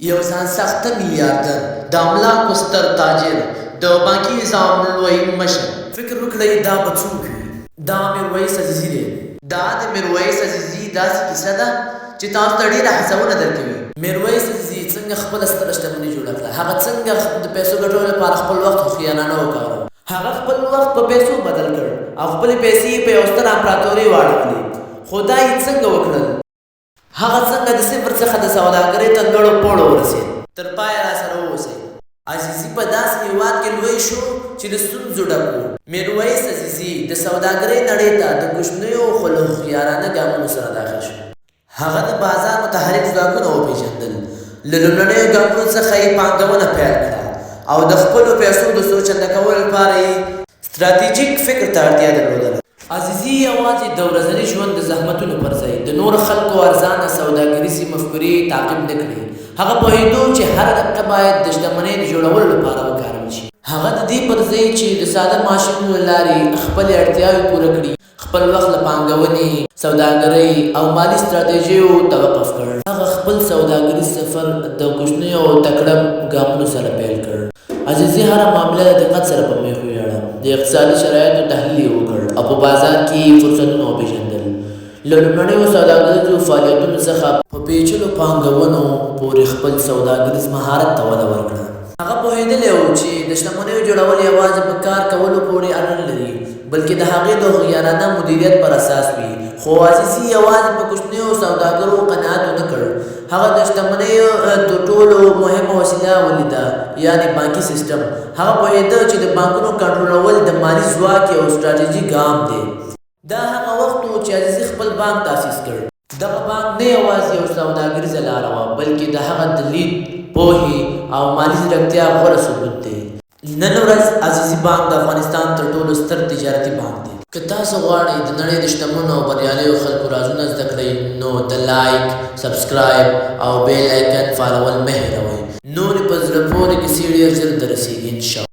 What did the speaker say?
یو ځان ساخته میلیاردر، د املاکو ستر تاجر، د بانکي نظام لوی مشر. فکر وکړئ دا به څوک وي؟ دا میرویس عزیزي دی. دا د میرویس عزیزي داسې کیسه ده چې تاسو ته ډېره هڅونه درکوي. میرویس عزیزي څنګه خپله ستره شتمني جوړه کړه؟ هغه څنګه د پیسو ګټلو لپاره خپل وخت هوښیارانه وکاراوه؟ هغه خپل وخت په پیسو بدل کړ او خپلې پیسې یې په یوه ستره امپراتورۍ واړولې. خو دا یې څنګه وکړل؟ هغه څنګه د صفر څخه د سوداګرۍ تر لوړو پوړو ورسېد؟ تر پایه راسره واوسئ. عزیزي په داسې هېواد کې لوی شو چې له ستونزو ډک و. میرویس عزیزي د سوداګرۍ نړۍ ته د کوچنیو خو له هوښیارانه ګامونو سره داخل شو. هغه د بازار متحرک ځواکونه وپېژندل، له لومړنیو ګامونو څخه یې پانګونه پیل کړه او د خپلو پیسو د څو چنده کولو لپاره یې ستراتیژیک فکر ته اړتیا درلودله. عزیزي یوازې د ورځني ژوند د زحمتونو پر ځای د نورو خلکو ارزانه سوداګریزې مفکورې تعقیب نه کړې. هغه پوهېدو چې هره دقیقه باید د شتمنۍ د جوړولو لپاره وکارول شي. هغه د دې پر ځای چې د ساده ماشینونو له لارې خپلې اړتیاوې پوره کړي، خپل وخت له پانګونې، سوداګرۍ او مالي ستراتیژیو ته وقف کړ. هغه خپل سوداګریز سفر د کوچنیو او تکړه ګامونو سره پیل کړ. عزیزي هره معامله له دقت سره په مېخ ویاړه، د اقتصادي شرایطو تحلیل یې وکړ او په بازار کې یې فرصتونه وپېژندل. له لومړنیو سوداګریزو فعالیتونو څخه په پېچلو پانګونو پورې خپل سوداګریز مهارت ته وده ورکړه. هغه پوهېدلی و چې د شتمنیو جوړول یوازې په کار کولو پورې اړه نه لري، بلکې د هغې د هوښیارانه مدیریت پر اساس وي. خو عزیزي یوازې په کوچنیو سوداګرو قناعت ونه کړ. هغه د شتمنۍ تر ټولو مهمه وسیله ولیده، یعنې بانکي سیسټم. هغه پوهېده چې د بانکونو کنټرولول د مالي ځواک یو ستراتیژیک ګام دی. دا هغه وخت و چې عزیزي خپل بانک تاسیس کړ. دغه بانک نه یوازې یو سوداګریزه لاره وه، بلکې د هغه د لید، پوهې او مالي ځیرکتیا غوره ثبوت دی. نن ورځ عزیزي بانک د افغانستان تر ټولو ستر تجارتي بانک دی. که تاسو غواړئ د نړۍ د شتمنو او بریالیو خلکو رازونه زده کړئ، نو د لایک، سبسکرایب او بیل ایکن فعالول مه هېروئ. نورې په زړه پورې کیسې ډېر ژر دررسېږي ان شاءالله.